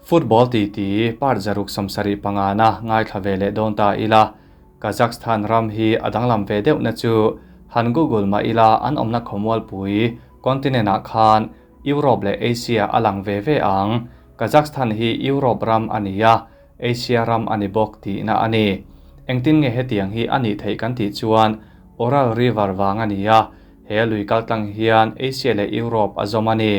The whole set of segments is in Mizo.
Football titi part 175 na ngaithla ve leh dawn ta ila. Kazakhstan ram hi a danglam ve deuhna chu han Google mah ila an awmna khawmualpui continent ah khan Europe leh Asia a lang ve ve ang. Kazakhstan hi Europe ram a ni a, Asia ram a ni bawk tihna a ni. Engtin nge hetiang hi a nih theih kan tih chuan Ural River vang a ni a, he lui kaltlang hian Asia leh Europe a zawm a ni.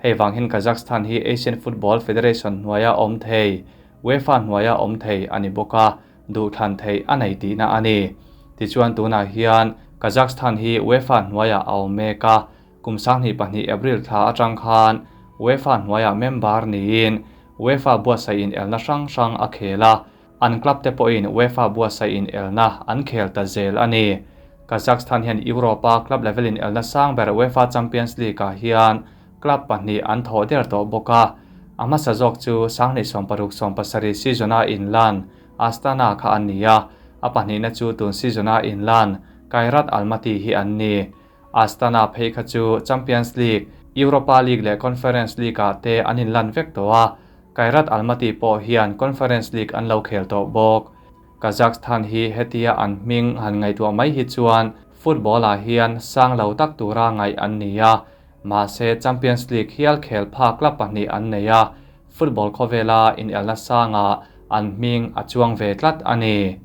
Hei vang hian Kazakhstan hi Asian Football Federation hnuaia awm thei, UEFA hnuaia awm thei a ni bawk a, duhthlan theih a nei tihna a ni. Tichuan tunah hian Kazakhstan hi UEFA hnuaiah a awm mek a, kum 2002 April thla atang khan UEFA hnuaiah member niin UEFA buatsaih inelna hrang hrang a khel a, an club te pawhin UEFA buatsaih inelna an khel ta zel a ni. Kazakhstan hian Europe-a club level inelna sang ber UEFA Champions League-ah hian club pahnih an thawh der tawh bawk a, a hmasa zawk chu 2016-17 season-a inlan Astana kha an ni a, a pahnihna chu tun season-a inlan Kairat Almaty hi an ni. Astana phei kha chu Champions League, Europa League leh Conference League-ah te an inlan vek tawh a, Kairat Almaty pawh hian Conference League an lo khel tawh bawk. Kazakhstan hi hetia an hming han ngaihtuah mai hi chuan football-ah hian sang lo tak tura ngaih an ni a, mahse Champions League hial khel phak club pahnih an nei a, football khawvela inelna sangah an hming a chuang ve tlat a ni.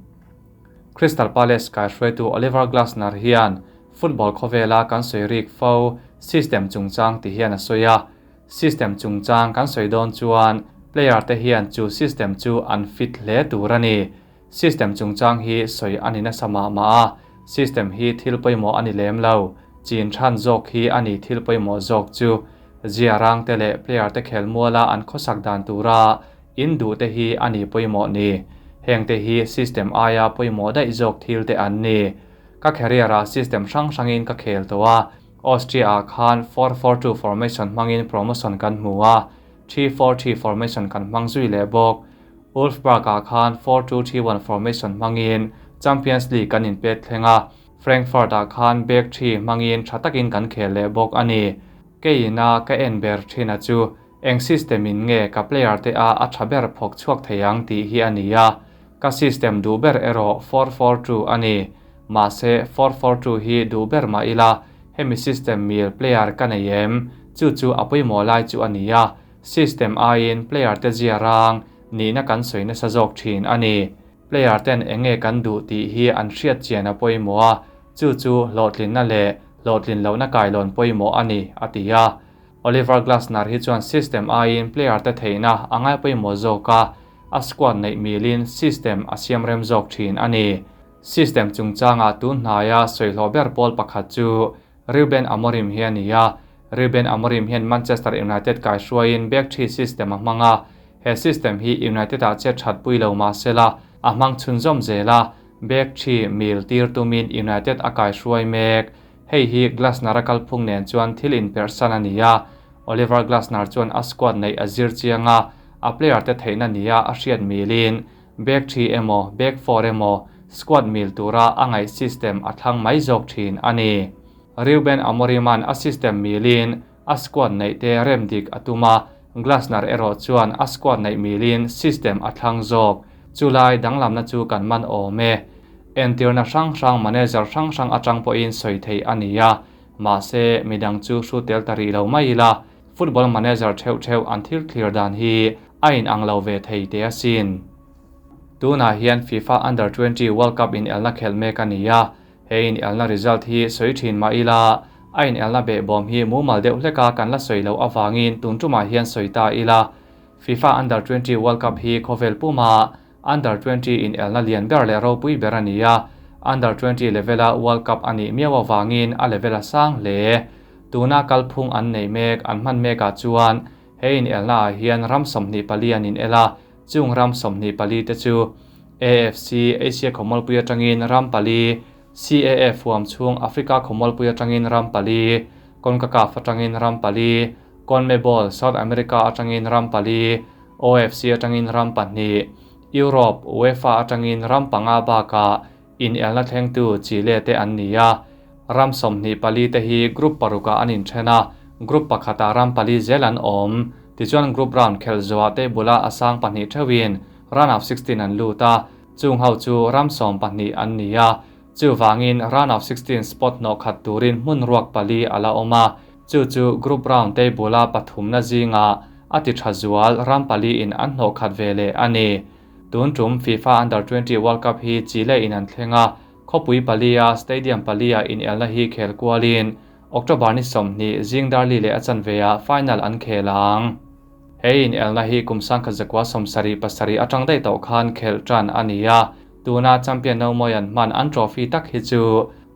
Crystal Palace kaihruaitu Oliver Glasner hian football khawvela kan sawi rik fo system chungchang ti hian a sawi a, system chungchang kan sawi dawn chuan player te hian chu system chu an fit hle tur a ni. System chungchang hi sawi a ni nasa mah mah a, system hi thil pawimawh a ni lem lo, chin than zawk hi a ni thil pawimawh zawk chu. Zia rang te leh player te khel muala an khawsak dan tura in duh te hi a ni pawimawh ni. Heng te hi system aia pawimawh daih zawk thil te an ni. Ka career-ah system hrang hrangin ka khel tawh a, Austria-ah khan 4-4-2 formation hmangin promotion kan hmu a, 3-4-3 formation kan hmang zui leh bawk. Wolfsburg-ah khan 4-2-3-1 formation hmangin Champions League kan inpek thleng a, Frankfurt-ah khan back three hmangin tha takin kan khel leh bawk a ni. Keina ka en ber thina chu eng system in nge ka player te a a tha ber phawk chhuak thei ang tih hi a ni a, ka system duh ber erawh 4-4-2 a ni. Mahse 4-4-2 hi duh ber mah ila hemi system mil player ka nei em, chu chu a pawimawh lai chu a ni a, system aiin player te zia rang nihna kan sawi nasa zawk thin a ni. Player ten enge kan duh tih hi an hriat chian a pawimawh a, chu chu hlawhtlinna leh hlawhtlin lohna kailawn pawimawh a ni, a ti a. Oliver Glasner hi chuan system aiin player te theihna a ngai pawimawh zawk a, a squad neih milin system a siam rem zawk thin a ni. System chungchangah tun hnaia sawihlawh ber pawl pakhat chu Ruben Amorim hi a ni a, Ruben Amorim hian Manchester United kaihruaiin back three system a hmang a, he system hi United-ah chet that pui lo mah sela a hmang chhunzawm zel a, back three mil tir tumin United a kaihruai mek. Hei hi Glasner a kalphung nen chuan thil inperhsan a ni a, Oliver Glasner chuan a squad neih a zir chiang a, a player te theihna nia a hriat milin back three emaw back four emaw squad mil tura a ngaih system a thlang mai zawk thin a ni. Ruben Amorim-a'n a system milin a squad neih te rem dik a tum a, Glasner erawh chuan a squad neih milin system a thlang zawk. Chulai danglamna chu kan man awm e. Entirna hrang hrang manager hrang hrang atang pawhin sawi theih a ni a, mahse midang chu hru tel ta rih lo mai ila, football manager theuh theuh an thil thlir dan hi a inang lo ve thei teh asin. Tunah hian FIFA Under 20 World Cup inelna khelh mek a ni a, he inelna result hi sawi thin mah ila, a inelna behbawm hi mumal deuh hleka kan la sawi loh avangin tun tumah hian sawi ta ila. FIFA Under 20 World Cup hi khawvel puma Under 20 inelna lian ber leh ropui ber a ni a, Under 20 level-a World Cup a nih miau avangin a level a sang hle. Tuna kalphung an nei mek, an hman mekah chuan he inelnaah hian ram 24 an inel a, chung ram 24 te chu AFC Asia khawmualpui atangin ram pali, CAF huam chhung Africa khawmualpui atangin ram pali, CONCACAF atangin ram pali, CONMEBOL South America atangin ram pali, OFC atangin ram pahnih, Europe UEFA atangin ram panga bakah inelna thlengtu Chile te an ni a. Ram 24 te hi group parukah an inthen a, group pakhatah ram pali zel an awm. Tichuan group round khelh zawhah table-a a sang pahnih theuhin round of 16 an lut a, chung ho chu ram 12 an ni a. Chuvangin round of 16 spot hnawh khat turin hmun ruak pali a la awm a, chu chu group round table-a pathumna zinga a ti tha zual ram pali in an hnawh khat ve leh a ni. Tun tum FIFA Under 20 World Cup hi Chile in an thleng a, khawpui pali a stadium pali a inelna hi khel kualin October ni 20 zing darli leh a chanve ah final an khel ang. He inelna hi kum 1977 atang daih tawh khan khel tan a ni a, tuna champion no mawi an hman an trophy tak hi chu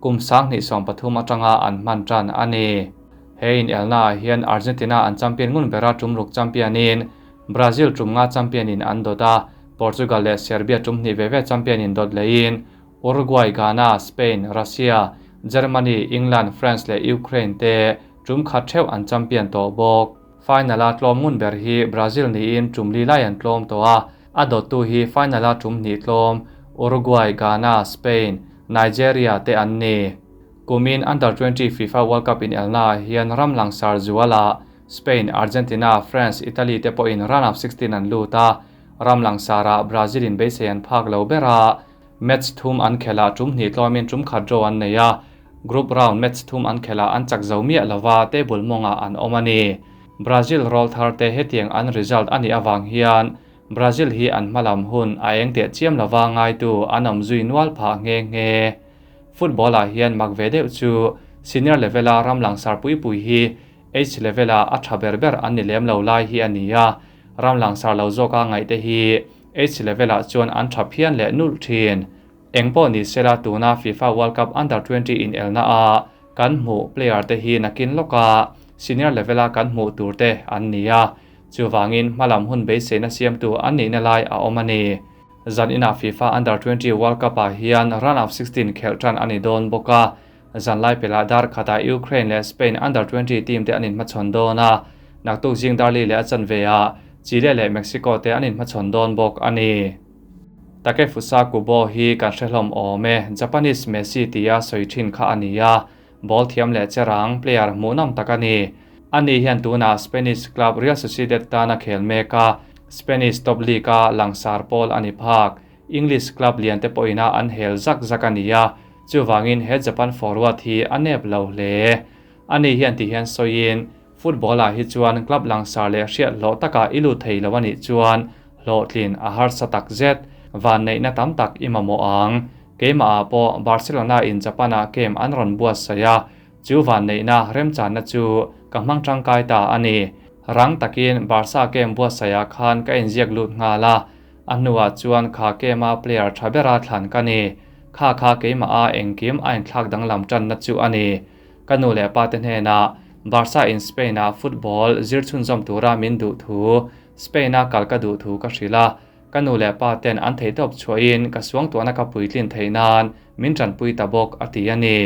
kum 2013 atanga an hman tan a ni. He inelna ah hian Argentina an champion ngun bera tumruk championin Brazil tumnga championin an dawt a, Portugal leh Serbia tumhnih ve ve championin dawt lehin Uruguay, Ghana, Spain, Russia, Germany, England, France leh Ukraine te tum khat theuh an champion tawh bawk. Final a tlawm ngun ber hi Brazil niin tumli lai an tlawm tawh a, a dawttu hi final a tumhnih tlawm Uruguay, Ghana, Spain, Nigeria te an ni. Kumin Under 20 FIFA World Cup inelna ah hian ram langsar zuala Spain, Argentina, France, Italy te pawhin round of 16 an lut a, ram langsara Brazil in beisei an phak lo bera match thum an khela tumhnih tlawmin tum khat draw an nei a, group round match thum an khela an chak zo miah lova table mawnga an awm a ni. Brazil roll thar te hetiang an result ani awang hian Brazil hi an hmalam hun a eng teh chiam lova ngai tu an awm zui nual phah nge nge. Football ah hian mak ve deuh chu senior level a ram langsar pui pui hi H level a a tha ber ber an ni lem lo lai hi a ni a, ram langsar lo zawk a ngaih te hi H level ah chuan an tha phian leh nulh thin. Engpawh ni sela tuna FIFA World Cup Under 20 in elna a kan hmu player te hi nakin lawka senior level a kan hmuh tur te an ni a, chuwangin hmalam hun beiseina siamtu an nihna lai a awm a ni. Zan ina FIFA Under 20 World Cup ah hian round of 16 khelh tan ani dawn bawk a, zan lai pela dar khata Ukraine leh Spain Under 20 team te an inhmachhawn dawn a, naktuk zing darli leh a chanve a Chile leh Mexico te an inhmachhawn dawn bawk a ni. Takefusa Kubo hi kan hrehlawm awm e, Japanese Messi tia sawi thin kha a ni a, ball thiam leh cherang player hmuhnawm tak a ni. Ani hian tuna Spanish club Real Sociedad tana khel mek a, Spanish top league a langsar pawl a ni phak. English club lian te pawhina an hel zak zak a ni a, chuwangin he Japan forward hi a nep lo hle. Ani hian ti hian sawiin football ah hi chuan club langsar leh hriat hlawh taka i lut thei lo ani chuan hlawhtlin a harsa tak zet van neihna tam tak i mamawh ang. Keimah ah pawh Barcelona in Japan ah game an rawn buatsaih a, chu van neihna remchanna chu ka hmang tangkai ta a ni. Rang takin Barca game buatsaih ah khan ka inziak lut nghal a, a hnuah chuan kha game a player tha bera thlan ka ni. Kha kha keimah a engkim a inthlak danglam tanna chu a ni. Ka nu leh pa te hnenah Barca in Spain a football zir chhunzawm tura min duh thu, Spain a kal ka duh thu ka hril a, ka nu leh pa ten an thei tawp chhuahin ka suang tuahna ka puitlin thei nan min tanpui ta bawk a ti a ni.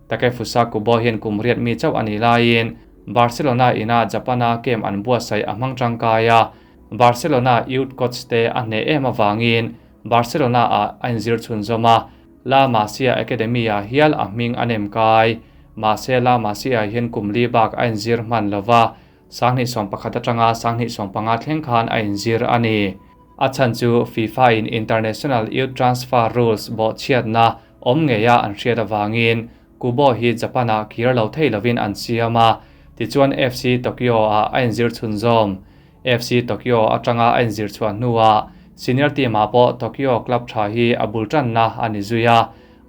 Takefusa Kubo hian kum riat mi chauh a ni laiin Barcelona ina Japan a game an buatsaih a hmang tangkai a, Barcelona youth coach te a hneh em awangin Barcelona ah a inzir chhunzawm a, La Masia Academy ah hial a hming a nem kai. Mahse La Masia hian kum li bak a inzir hman lova, 2011 atanga 2015 thleng khan a inzir a ni. A chhan chu FIFA in International Youth Transfer Rules bawh chhiatna awm ngeia an hriat awangin Kubo hi Japan ah kir lo thei lovin an siam a, tichuan FC Tokyo ah a inzir chhunzawm. FC Tokyo atanga a inzir chhuah hnuah senior team ah pawh Tokyo club tha hi a bul tanna a ni zui a,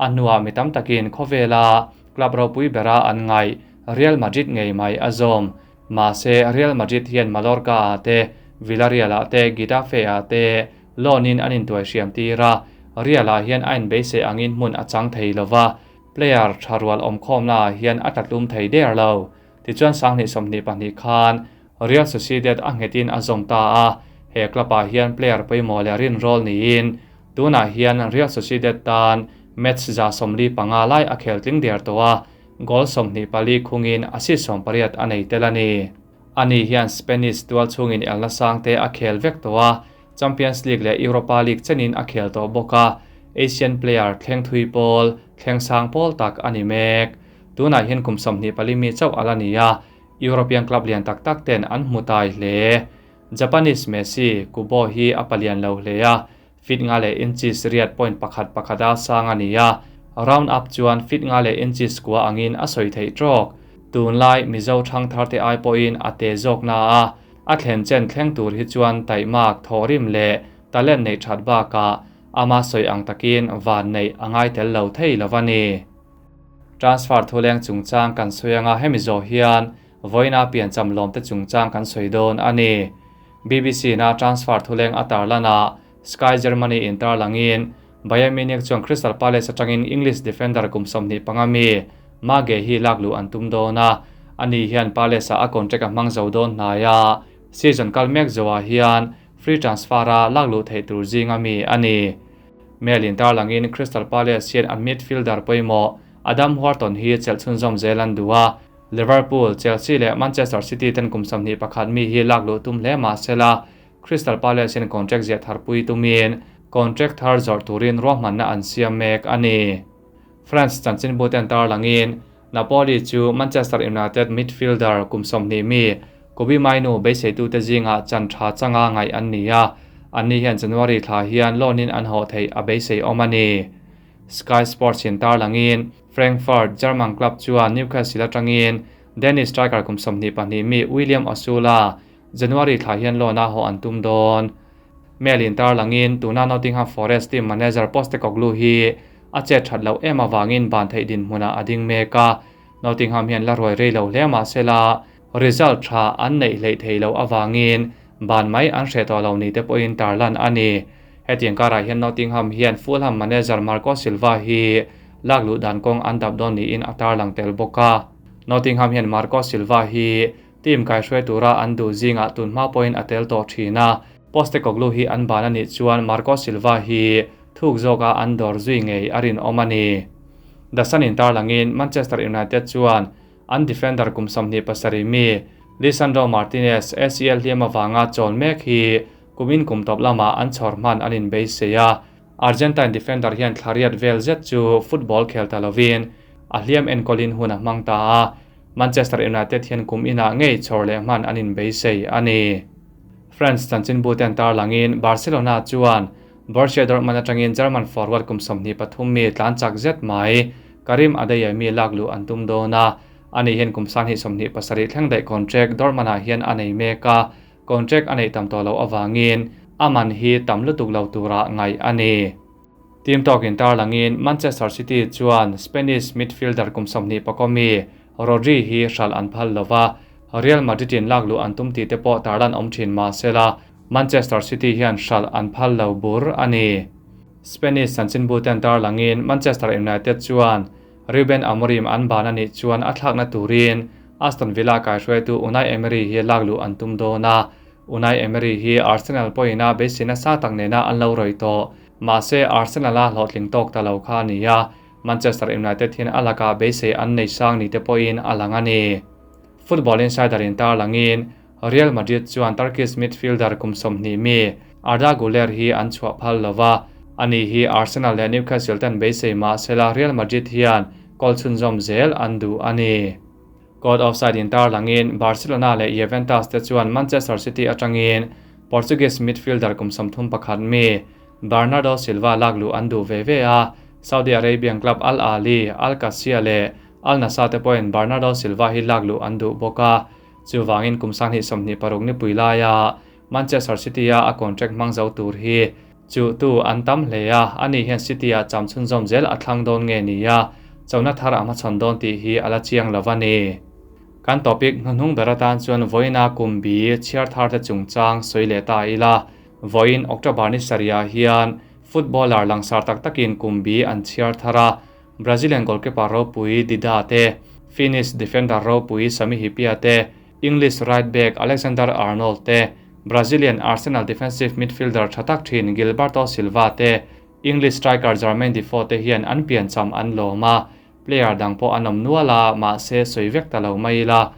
a hnuah mi tam takin khawvela club ropui bera an ngai Real Madrid ngei mai a zawm. Mahse Real Madrid hian Mallorca ah te, Villarreal ah te, Getafe ah te loan in an intuai hriam tir a, Real ah hian a inbeisei angin hmun a chang thei lova, player tha rual awm khawmna ah hian a tlatlum thei der lo. Tichuan 2022 khan Real Sociedad a nghetin a zawm ta a, he club ah hian player pawimawh leh rin rol niin tunah hian Real Sociedad tan match 75 lai a khel tling der tawh a, goal 24 khungin assist 18 a nei tel a ni. Ani hian Spanish tual chungin elna sang te a khel vek tawh a, Champions League leh Europa League chenin a khel tawh bawk a, Asian player thleng thui pawl, thleng sang pawl tak a ni mek. Tunah hian kum 24 mi chauh ala ni a, European club lian tak tak ten an hmu tai hle. Japanese Messi, Kubo hi a palian lo hle a, feet nga leh inches riat point pakhat pakhata sang a ni a, round up chuan feet nga leh inches kua angin a sawi theih trawk. Tunlai Mizo thang thar te ai pawhin a te zawk na a, a thlen chen thleng tur hi chuan taihmak, thawhrim leh talent neih that bakah ama sawi ang takin van neih a ngai tel lo thei lo a ni. Transfer thuleng chungchang kan sawi anga hemi zawh hian vawiina piancham lawm te chungchang kan sawi dawn a ni. BBC na transfer thuleng a tarlana Sky Germany in tarlangin Bayern Munich chuan Crystal Palace atangin English defender kum 25 mi Mage hi laklu an tum dawn a, ani hian Palace a contract a hmang zo dawn hnaia season kal mek zoah hian free transfer a laklu thei tur zinga mi ani. Mail in tarlangin Crystal Palace hian an midfielder pawimawh Adam Wharton hi chelh chhunzawm zel an duh a, Liverpool, Chelsea leh Manchester City ten kum 21 mi hi laklu tum hle ma sela Crystal Palace in contract zia tharpui tumin contract thar zawr turin ruahmanna an siam mek ani. France chanchin buten tarlangin Napoli chu Manchester United midfielder kum 20 mi Kobbie Mainoo beisei tu te zinga chan tha changa ngai an ni a, anni hian January thla hian loan in an ho thei a beisei awm ani. Sky Sports in tarlangin Frankfurt German club chuan Newcastle atangin Danish striker kum 22 mi William Osula January thla hian loan a ho an tum dawn. Mail in tarlangin tuna Nottingham Forest team manager Postecoglou hi a che that lo em awangin ban thei din hmuna ading meka. Nottingham hian la ruai rei lo hle ma sela result tha an nei hlei thei lo awangin ban mai an hre to lo ni te pawhin tarlan ani. Hetiang karah hian Nottingham hian Fulham manager Marco Silva hi laklu dan kawng an dap dawn niin a tarlang tel bawk a. Nottingham hian Marco Silva hi team kai hruai tura an duh zingah tun hma pawhin a tel tawh thin a. Postecoglou hi an ban ani chuan Marco Silva hi thuk zawka an dawr zui ngei a rin awm ani. The Sun in tarlangin Manchester United chuan an defender kum 27 mi Lisandro Martinez ACL hliam awanga chawl mek hi kumin kum tawp lama an chhawr hman an in beisei a. Argentine defender hian thlariat vel zet chu football khel ta lovin a hliam enkolin hun a hmang ta a. Manchester United hian kum inah ngei chhawr leh hman an in beisei ani. France chanchin buten tarlangin Barcelona chuan Borussia Dortmund atangin German forward kum 23 mi tlan chak zet mai Karim Adeyemi laklu an tum dawn a, ani hian kum 27 thleng daih contract Dortmund ah hian a nei mek a, contract a nei tam tawh lo awangin aman hi tam lutuk lo tura ngai ani. Team talk in tarlangin Manchester City chuan Spanish midfielder kum 21 mi Rodri hi hral an phal lova, Real Madrid in laklu an tum ti te pawh tarlan awm thin ma sela Manchester City hian hral an phal lo bur ani. Spanish chanchin buten tarlangin Manchester United chuan Ruben Amorim an ban ani chuan a thlakna turin Aston Villa kai hruaitu Unai Emery hi laklu an tum dawn a. Unai Emery hi Arsenal pawhina beiseina sa tak nena an lo roi tawh mahse Arsenal a hlawhtling tawk ta lo kha ani a. Manchester United hian a laka beisei an nei sang ni te pawhin a lang ani. Football Insider in tarlangin Real Madrid chuan Turkish midfielder kum 20 mi Arda Güler hi an chhuah phal lova, ani hi Arsenal leh Newcastle ten beisei ma sela Real Madrid hian goal chhunzawm zel an duh ani. God offside in tarlangin Barcelona leh Juventus te chuan Manchester City atangin Portuguese midfielder kum 31 mi Bernardo Silva laklu an duh ve ve a. Saudi Arabian club Al Ahly, Al Qadsiah leh Al Nassr te pawhin Bernardo Silva hi laklu an duh bawk a. Chuwangin kum 26 ni puilaia Manchester City a a contract hmang zo tur hi chu tu an tam hle a, ani hian City a cham chhunzawm zel a thlang dawn nge ni a, chona thar a hmachhawn dawn tih hi ala chiang lo ani. Kan topic hnuhnung ber atan chuan vawiina kum bi chhiar thar te chungchang sawi leh ta ila. Vawiin October ni saria hian footballer langsar tak takin kum bi an chhiar thar a. Brazilian goalkeeper ropui Dida te, Finnish defender ropui Sami Hyypiä te, English right back Alexander Arnold te, Brazilian Arsenal defensive midfielder thatak thin Gilberto Silva te, English striker Jermaine Defoe te hian an piancham an lawm a. Player dang pawh an awm nual a, mahse sawi vek ta lo mai ila.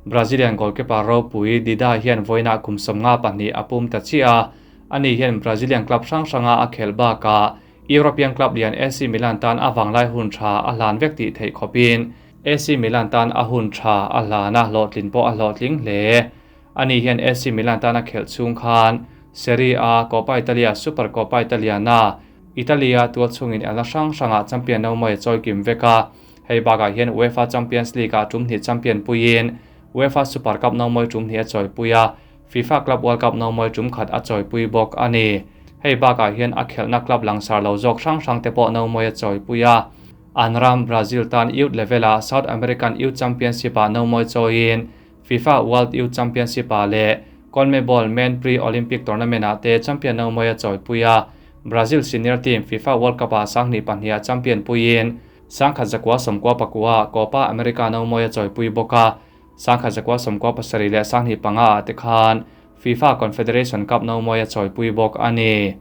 Brazilian goalkeeper ropui Dida hian vawiina kum 52 a pum ta chi a. Ani hian Brazilian club hrang hranga a khel bakah European club lian AC Milan tan awanglai hun tha a hlan vek ti thei khawpin. AC Milan tan a hun tha a hlan a, hlawhtlin pawh a hlawhtling hle. Ani hian AC Milan tan a khelh chhung khan Serie A, Coppa Italia, Super Coppa Italiana, Italy-a tualchhungin elna hrang hrangah champion no mawi a chawi kim vek a. Hei bakah hian UEFA Champions League-ah tum hnih champion puiin UEFA Super Cup no mawi tum hnih a chawipui a, FIFA Club World Cup no mawi tum khat a chawipui bawk a ni. Hei bakah hian a khelhna club langsar lo zawk hrang hrang te pawh no mawi a chawipui a. An ram Brazil tan youth level-ah South American Youth Championship-ah no mawi chawiin FIFA World Youth Championship-ah leh CONMEBOL Men Pre-Olympic Tournament-ah te champion no mawi a chawipui a. Brazil senior team FIFA World Cup-ah sanghnih pahniha champion puiin sangkhat zakua sawmkua pakua Copa America no mawi a chawipui bawk a. Sangkhat zakua sawmkua pasarih leh sanghnih panga ah te khan FIFA Confederation Cup no mawi a chawipui bawk a ni.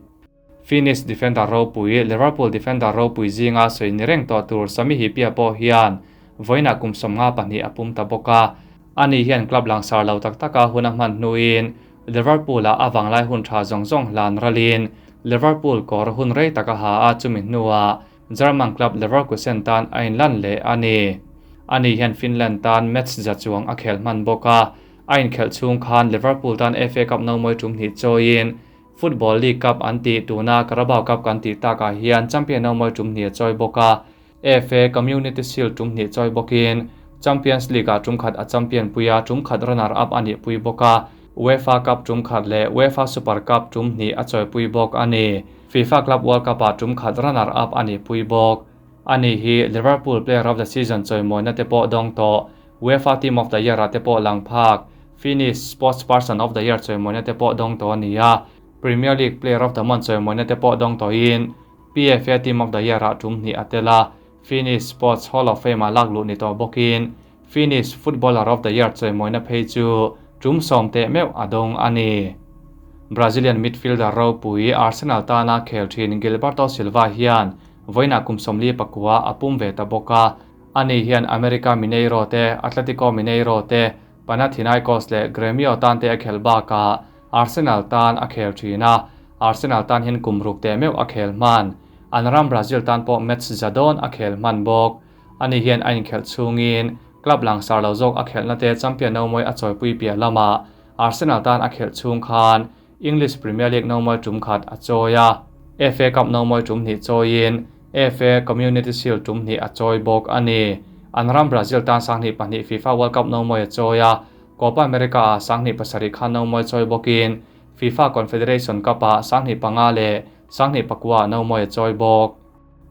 Finnish defender ropui, Liverpool defender ropui zinga sawi ni reng tawh tur Sami Hyypiä pawh hian vawiinah kum 52 a pum ta bawk a. Ani hian club langsar lo tak taka hun a hman hnuin Liverpool-ah a vanglai hun tha zawng zawng hlan ralin Liverpool kawr hun rei tak a ha a, chumi hnuah German club Leverkusen tan a inlan leh a ni. Ani hian Finland tan match za chuang a khel hman bawk a, a inkhelh chhung khan Liverpool tan FA Cup no mawi tum hnih chawiin Football League Cup an tih tuna Carabao Cup kan tih takah hian champion no mawi tum hnih a chawi bawk a, FA Community Shield tum hnih chawi bawkin Champions League-ah tum khat a champion pui a, tum khat runner-up a nih pui bawk a, UEFA Cup tum khat leh UEFA Super Cup tum hnih a chawipui bawk a ni. FIFA Club World Cup-ah tum khat runner-up a nih pui bawk. Ani hi Liverpool Player of the Season chawimawina te pawh dawng tawh, UEFA Team of the Year-ah te pawh lang phak, Finnish Sports Person of the Year chawimawina te pawh dawng tawh a ni a, Premier League Player of the Month chawimawina te pawh dawng tawhin PFA Team of the Year-ah tum hnih a tel a, Finnish Sports Hall of Fame-ah lak luh ni tawh bawkin Finnish Footballer of the Year chawimawina phei chu tum sawm teh meuh a dawng a ni. Brazilian midfielder ropui Arsenal tana khel thin Gilberto Silva hian vawiinah kum 49 a pum ve ta bawk a. Ani hian America Mineiro te, Atletico Mineiro te, Panathinaikos leh Gremio tan te a khel bakah Arsenal tan a khel thin a, Arsenal tan hian kum ruk teh meuh a khel hman. An ram Brazil tan pawh match za dawn a khel hman bawk. Ani hian a inkhelh chhungin club langsar lo zawk a khelhna te champion no mawi a chawipui piah lamah Arsenal tan a khelh chhung khan English Premier League no mawi tum khat a chawi a, FA Cup no mawi tum hnih chawiin FA Community Shield tum hnih a chawi bawk a ni. An ram Brazil tan sanghnih pahnih FIFA World Cup no mawi a chawi a, Copa America-ah sanghnih pasarih khan no mawi chawi bawkin FIFA Confederation Cup-ah sanghnih panga leh sanghnih pakua no mawi a chawi bawk.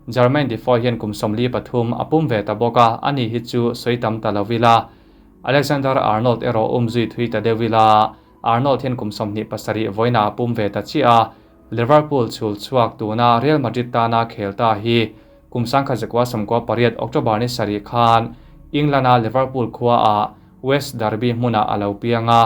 Jermaine Defoe hian kum 43 a pum ve ta bawk a, ani hi chu sawi tam ta lo ila. Alexander Arnold erawh um zui thui ta deuh ila, Arnold hian kum 27 vawiinah a pum ve ta chiah a, Liverpool chhul chhuak tuna Real Madrid tana khel ta hi kum 1998 October ni sarih khan England-a Liverpool khuaah West Derby hmunah a lo piang a.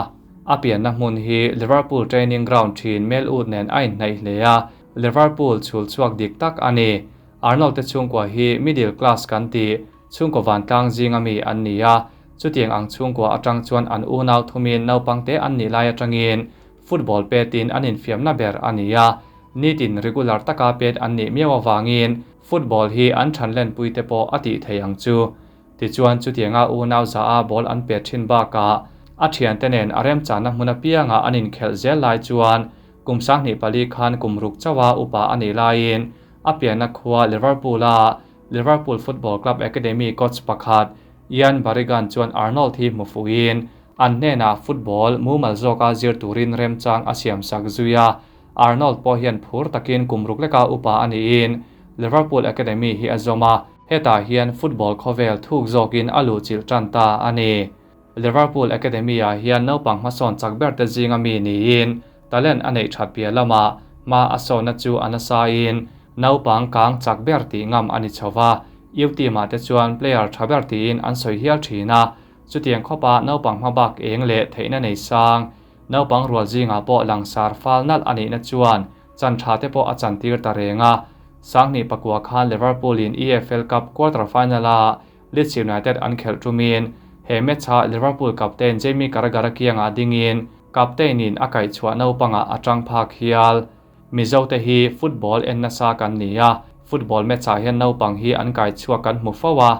A pianna hmun hi Liverpool training ground thin Melwood nen a inhnaih hle a, Liverpool chhul chhuak dik tak a ni. Arnold te chhungkua hi middle class kan tih chhungkaw vantlang zinga mi an ni a, chutiang ang chhungkua atang chuan an unau thumin naupang te an nih lai atangin football petin an infiamna ber a ni a, nitin regular taka pet an nih miau avangin football hi an thanlenpui te pawh a tih thei ang chu. Tichuan chutianga unau za a ball an pet thin bakah a thiante nen a remchanna hmun apianga an inkhelh zel lai chuan kum 24 khan kum ruk chauha upa a nih laiin a pianna khua Liverpool-a Liverpool Football Club Academy coach pakhat Ian Berrigan chuan Arnold hi hmu fuhin an hnenah football mumal zawka zir turin remchang a siamsak zui a. Arnold pawh hian phur takin kum ruk leka upa a niin Liverpool Academy hi a zawm a, hetah hian football khawvel thuk zawkin a luhchilh tan ta a ni. Liverpool Academy-ah hian naupang hmasawn chak ber te zinga mi niin talent a neih that piah lamah hma a sawhna chu a nasain naupang kang chak ber tih ngam a ni chho va, U team-ah te chuan player tha ber tiin an sawi hial thin a, chutiang khawpa naupang hma bak eng leh theihna nei sang naupang rual zingah pawh langsar fal nalh a nihna chuan chan tha te pawh a chantir ta reng a. Sanghnih pakua khan Liverpool-in EFL Cup quarter final-a Leeds United an khelh tumin he match-ah Liverpool captain Jamie Carragher-a kiangah dingin captain-in a kaihchhuah naupangah a tang phak hial. Mizo te hi football en nasa kan ni a, football match-ah hian naupang hi an kaichhuak kan hmu fo a,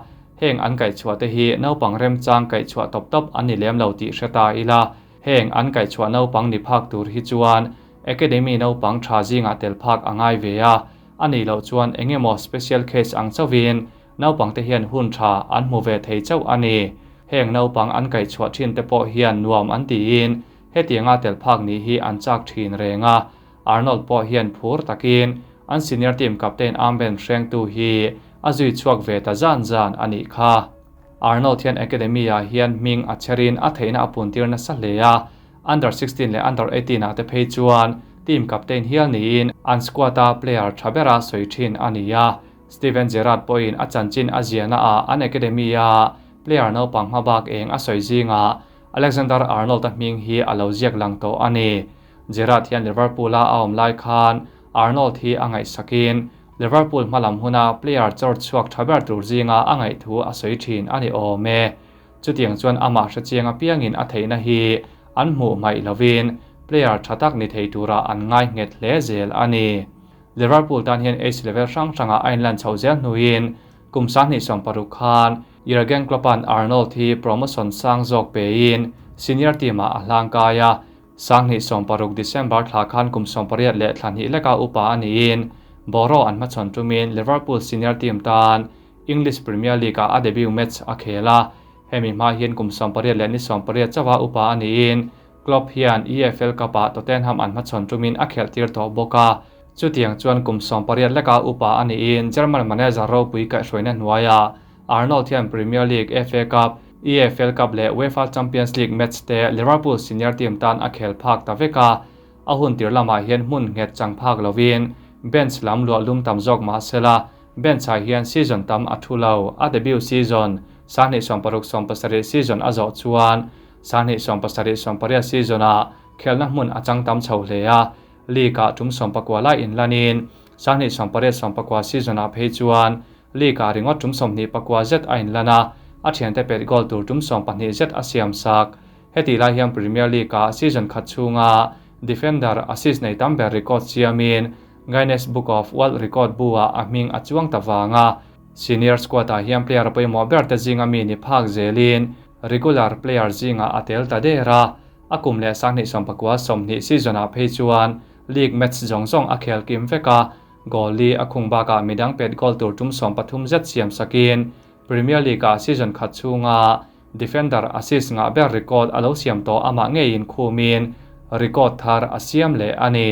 Heng an kaihchhuah te hi naupang remchang kaihchhuah tawp tawp an ni lem lo tih hre ta ila, heng an kaihchhuah naupang ni phak tur hi chuan Academy naupang tha zingah tel phak a ngai ve a, a nih loh chuan eng emaw special case ang chauhin naupang te hian hun tha an hmu ve thei chauh a ni. Heng naupang an kaihchhuah thin te pawh hian nuam an tiin hetianga tel phak nih hi an chak thin reng a, Arnold pawh hian phur takin an senior team captain armband hrengtu hi a zui chhuak ve ta zan zan a nih kha. Arnold hian academy ah hian hming a chherin a theihna a puntir nasa hle a, under 16 leh under 18 ah te phei chuan team captain hial niin an squad a player tha bera sawi thin a ni a. Steven Gerrard pawhin a chanchin a ziahna ah an academy a player naupang hmabak eng a sawi zingah Alexander Arnold a hming hi a lo ziak lang tawh a ni. Gerrard hian Liverpool a a awm lai khan Arnold hi a ngaihsakin Liverpool hmalam huna player chawr chhuak tha ber tur zinga a ngaihthu a sawi thin a ni awm e. Chutiang chuan amah hrechiang apiangin a theihna hi an hmuh hmaih lovin player tha tak ni thei tura an ngai nghet hle zel a ni. Liverpool tan hian age level hrang hranga a inlan chhoh zel hnuin kum 2016 khan Jurgen Klopp-a'n Arnold hi promotion sang zawk pein senior team-ah a hlangkai a, 2016 December thla khan kum 18 leh thla hnih leka upa a niin Boro an hmachhawn tumin Liverpool senior team tan English Premier League-ah a debut match a khel a, hemi hma hian kum 18 leh ni 18 chauha upa a niin Klopp hian EFL Cup-ah Tottenham an hmachhawn tumin a khelh tir tawh bawk a, chutiang chuan kum 18 leka upa a niin German manager ropui kaihhruaina hnuaiah Arnold hian Premier League, FA Cup, EFL Cup leh UEFA Champions League match te Liverpool senior team tan a khel phak ta vek a, a hun tir lamah hian hmun nghet chang phak lovin bench lam luah lum tam zawk mah sela bench ah hian season tam a thu lo. A debut season 2016-17 season a zawh chuan 2017-18 season ah khelna hmun a chang tam chho hle a, league ah tum 19 lai inlanin 2018-19 season ah phei chuan league ah ringawt tum 24 zet a inlan a, a thiante pet goal tur tum 12 zet a siam sak. Heti lai hian Premier League ah season khat chhunga defender assist nei tam ber record siamin Guinness Book of World Record bu ah a hming a chuang ta wanga. Senior squad ah hian player pawimawh ber te zinga mi ni phak zelin regular player zinga a tel ta der a, a kum leh 2019-20 season ah phei chuan league match zawng zawng a khel kim vek a, goal li a khung bakah midang pet goal tur tum 13 zet siam sakin Premier League ah season khat chhunga defender assist nga ber record a lo siam tawh amah ngeiin khumin record thar a siam leh a ni.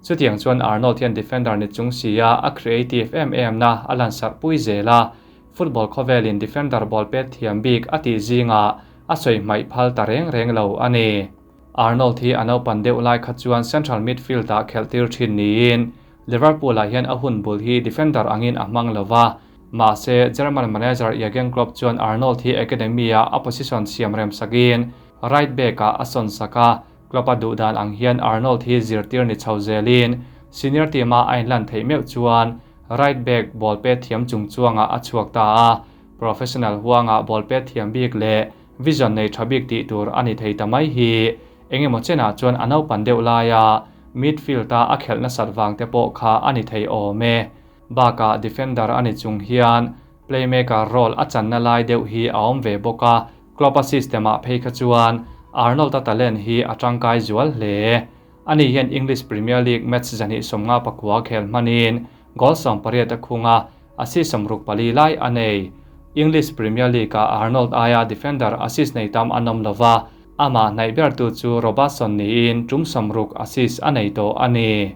Chutiang chuan Arnold hian defender ni chung sia a creative em em na a lan sarh pui zel a, football khawvelin defender ball pet thiam bik a tih zinga a sawi hmaih phal ta reng reng lo a ni. Arnold hi a naupan deuh lai kha chuan central midfield ah khelh tir thin niin Liverpool ah hian a hun bul hi defender angin a hmang lova, mahse German manager Jurgen Klopp chuan Arnold hi academy ah a position siam rem sakin right back ah a sawn sak a, Klopp a duhdan ang hian Arnold hi zirtir ni chho zelin senior team ah a inlan theih meuh chuan right back ball pet thiam chung chuangah a chhuak ta a, professional huanga ball pet thiam bik leh vision nei tha bik tih tur a ni thei ta mai hi engemaw chenah chuan a naupan deuh laia midfield a a khelh nasat wang te pawh kha a ni thei awm e. Bakah defender a ni chung hian playmaker role a channa lai deuh hi a awm ve bawk a, Klopp a system ah phei kha chuan Arnold a talent hi a tangkai zual hle. Ani hian English Premier League match 159 khel hmanin goal 18 a khunga, assist 64 lai a nei. English Premier League ah Arnold aia defender assist nei tam an awm lova, ama hnaih ber tu chu Robertson niin tum 60 assist a nei tawh a ni.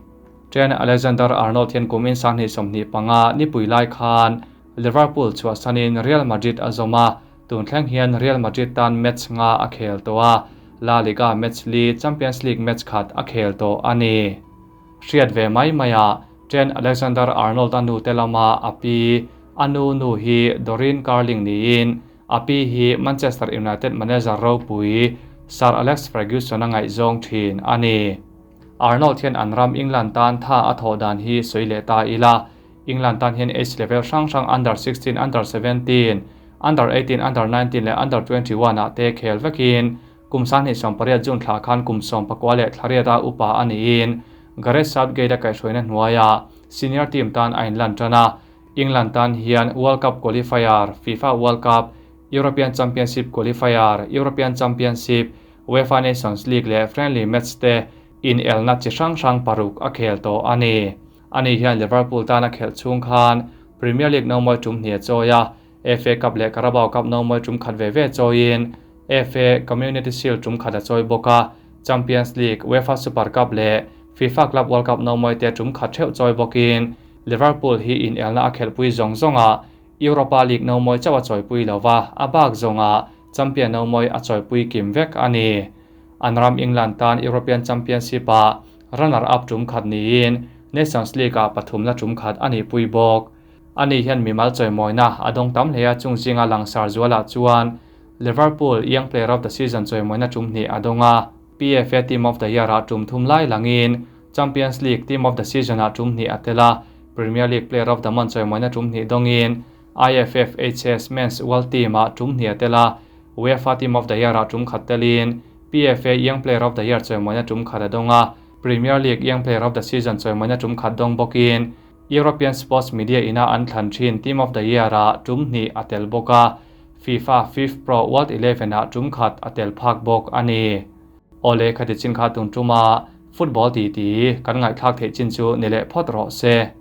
Trent Alexander-Arnold hian kumin 2025 nipui lai khan Liverpool chhuahsanin Real Madrid a zawm a, tun thleng hian Real Madrid tan match nga a khel tawh a, La Liga match li Champions League match khat a khel tawh a ni. Hriat ve mai maia Trent Alexander-Arnold a nu te lama a pi a nu nu hi Doreen Carling niin a pi hi Manchester United manager ropui Sir Alex Ferguson a ngaihzawng thin a ni. Arnold hian an ram England tan tha a thawh dan hi sawi leh ta ila. England tan hian age level hrang hrang under 16, under 17, under 18, under 19 leh under 21 ah te khel vekin kum 2018 June thla khan kum 19 leh thla riat a upa a niin Gareth Southgate a kaihhruaina hnuaia senior team tan a inlan tan a. England tan hian World Cup qualifier, FIFA World Cup, European Championship qualifier, European Championship, UEFA Nations League leh friendly match te inelna chi hrang hrang paruk a khel tawh a ni. Ani hian Liverpool tana khelh chhung khan Premier League nomawi tum hnih a chawi a, FA Cup leh Carabao Cup nomawi tum khat ve ve chawiin FA Community Shield tum khat a chawi bawk a, Champions League, UEFA Super Cup leh FIFA Club World Cup nomawi te tum khat theuh chawi bawkin Liverpool hi inelna a khelhpui zawng zawngah Europa League nomawi chauh a chawipui lo va, a bak zawngah champion nomawi a chawipui kim vek a ni. An ram England tan European Championship-ah runner-up tum khat niin Nations League-ah pathumna tum khat a nihpui bawk. Ani hian mimal chawimawina a dawng tam hle a, chung zinga langsar zualah chuan Liverpool Young Player of the Season chawimawina tum hnih a dawng a, PFA Team of the Year-ah tum thum lai langin Champions League Team of the Season-ah tum hnih a tel a, Premier League Player of the Month chawimawina tum hnih dawngin IFFHS Men's World Team-ah tum hnih a tel a, UEFA Team of the Year-ah tum khat telin PFA Young Player of the Year chawimawina tum khat a dawng a, Premier League Young Player of the Season chawimawina tum khat dawng bawkin European Sports Media ina an thlan thin Team of the Year-ah tum hnih a tel bawk a, FIFA FIFPro World Eleven-ah tum khat a tel phak bawk a ni. Awle, khati chin kha tun tuma football titi kan ngaihthlak theih chin chu ni leh phawt rawh se.